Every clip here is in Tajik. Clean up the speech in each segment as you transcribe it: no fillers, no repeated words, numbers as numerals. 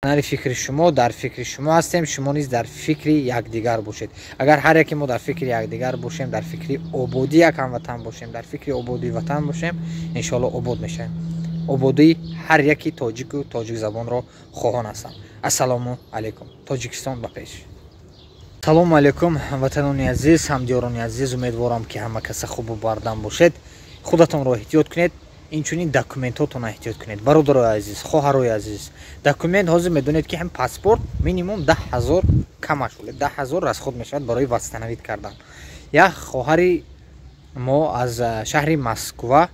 Канали «Фикри шумо», дар фикри шумо ҳастем, шумо низ дар фикри якдигар бошед. Агар ҳар яке мо дар фикри якдигар бошем, дар фикри ободии як ҳамватан бошем, дар фикри ободии ватан бошем, иншоалло, обод мешавем. Ободии ҳар яки тоҷику тоҷикзабонро хоҳон ҳастам. Ассалому алайкум, Тоҷикистон ба пеш! Салому алайкум, ҳамватанони азиз, ҳамдиёрони азиз! Умедворам, ки ҳама каса хубу бардам бошед. Худатонро эҳтиёт кунед, инчунин документҳотонро эҳтиёт кунед. Бародарои азиз, хоҳарои азиз, документ ҳозир медонед, ки ҳам паспорт минимум 10 000, камаш 10 000 расход мешавад барои восстановить кардан. Як хоҳари мо аз шаҳри Москва,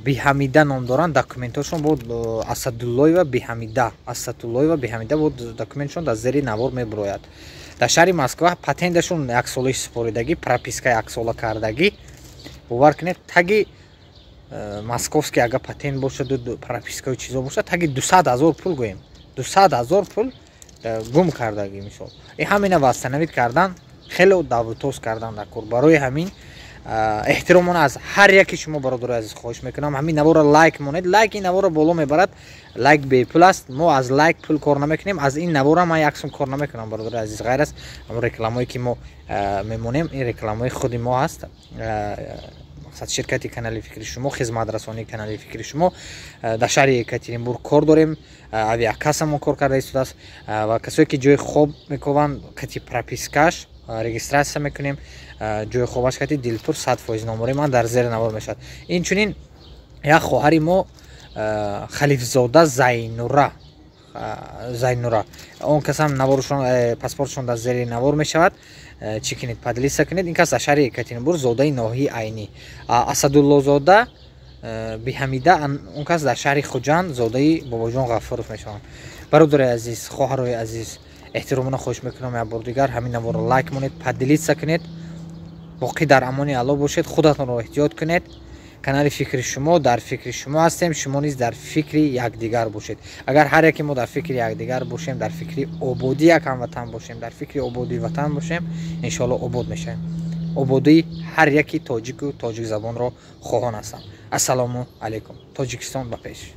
Биҳамида ном доранд, документҳошон буд, Асадуллоева Биҳамида, Асадуллоева Биҳамида буд, документшон дар зери навор мебурояд. Дар шаҳри Москва патенташон яксолаи супоридагӣ, прописка яксола кардагӣ. Бовар кунед, таги московский агар патент бошаду пропискаю чизо бошад, таги 200 000 пул, гӯем, 200 000 пул гум кардагӣ. Мисол, и ҳамина восстановить кардан хеле даврутоз кардан дар кор. Барои ҳамин эҳтиромона аз ҳар яки шумо, бародарои азиз, хоҳиш мекунам, ҳамин наворро лайк монед. Лайк ин наворро боло мебарад, лайк бепул аст. Мо аз лайк пул кор намекунем, аз ин навора ман як сум кор намекунам, бародарои азиз, ғайр аз рекламое, ки мо мемонем. Ин рекламаи худи мо ҳаст, мақсад, ширкати канали «Фикри шумо», хизматрасонии канали «Фикри шумо». Дар шаҳри Екатеринбург кор дорем, авиакассамон кор карда истодааст ва касое, ки ҷои хоб мекованд, кати пропискаш регистрация мекунем, ҷои хобаш кати дилпур, 100%. Номори ман дар зери навор мешавад. Инчунин як хоҳари мо, Халифзода Зайнура, Зайнура, он касам наворшон, паспортшон дар зери навор мешавад. Чӣ кунед? Поделиться кунед. Ин кас дар шаҳри Екатеринбург, зодаи ноҳияи Айнӣ. Асадуллозода Биҳамида, он кас дар шаҳри Хуҷанд, зодаи Бобоҷон Ғафуров мешаванд. Бародари азиз, хоҳарои азиз, эҳтиромона хоҳиш мекунам, як бор дигар ҳамин наворро лайк монед, поделиться кунед. Боқӣ дар амони Алло бошед, худатонро эҳтиёт кунед. Канали «Фикри шумо», дар фикри шумо ҳастем, шумо низ дар фикри якдигар бошед. Агар ҳар яке мо дар фикри якдигар бошем, дар фикри ободии як ҳамватан бошем, дар фикри ободии ватан бошем, иншоалло, обод мешавем. Ободии ҳар яки тоҷику тоҷикзабонро хоҳон ҳастам. Ассалому алайкум, Тоҷикистон ба пеш!